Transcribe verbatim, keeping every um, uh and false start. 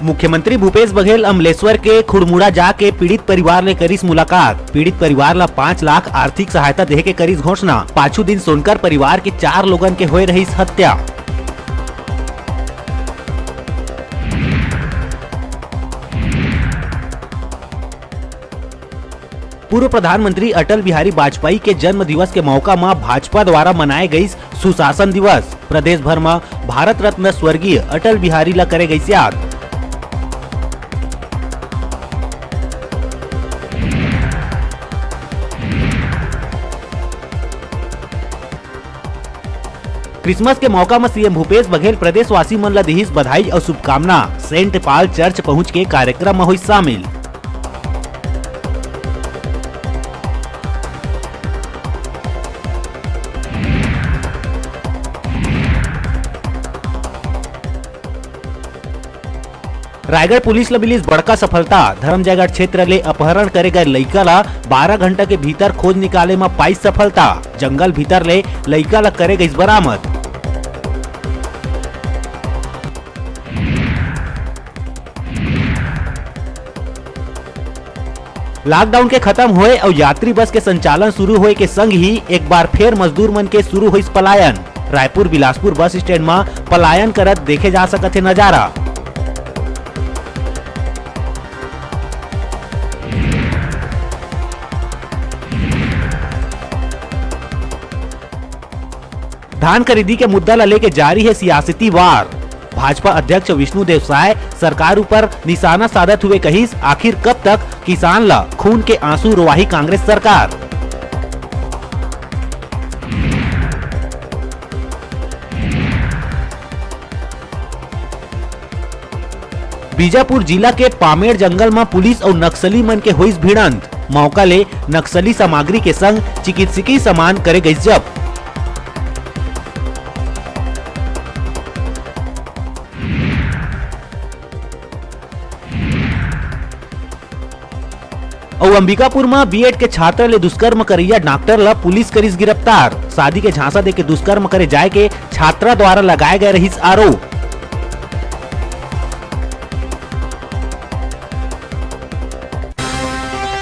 मुख्यमंत्री भूपेश बघेल अमलेश्वर के खुड़मुड़ा जाके पीड़ित परिवार ले करिस मुलाकात। पीड़ित परिवार ला पाँच लाख आर्थिक सहायता देहे के करिस घोषणा। पाछू दिन सोनकर परिवार के चार लोगन के होए रहिस हत्या। पूर्व प्रधानमंत्री अटल बिहारी वाजपेयी के जन्म दिवस के मौका म भाजपा द्वारा मनाए गइस सुशासन दिवस। प्रदेश भर म भारत रत्न स्वर्गीय अटल बिहारी ल करे गइस याद। क्रिसमस के मौका म सीएम भूपेश बघेल प्रदेशवासी मन ल दिहिस बधाई अउ शुभकामना। सेंट पॉल चर्च पहुंच के कार्यक्रम म होइस शामिल। रायगढ़ पुलिस ल मिलिस बड़का सफलता। धरमजयगढ़ क्षेत्र ले अपहरण करे गए लइका ल बारह घंटा के भीतर खोज निकाले म पाइस सफलता। जंगल भीतर ले लइका ल करे गइस बरामद। लॉकडाउन के खत्म होए अउ यात्री बस के संचालन शुरू होए के संग ही एक बार फेर मजदूर मन के शुरू होइस पलायन। रायपुर बिलासपुर बस स्टैंड म पलायन करत देखे जा सकत हे नजारा। धान खरीदी के मुद्दा ल लेके जारी हे सियासती वार। भाजपा अध्यक्ष विष्णुदेव साय सरकार ऊपर निशाना साधत हुए कहिस, आखिर कब तक किसान ल खून के आंसू रोवाही कांग्रेस सरकार। बीजापुर जिला के पामेड़ जंगल म पुलिस अउ नक्सली मन के होइस भिड़ंत। मौका ले नक्सली सामग्री के संग चिकित्सकीय सामान करे गइस जब्त। अउ अंबिकापुर म बीएड के छात्रा ले दुष्कर्म करइया डॉक्टर ल पुलिस करिस गिरफ्तार। शादी के झांसा देके दुष्कर्म करे जाय के छात्रा द्वारा लगाए गए रहिस आरोप।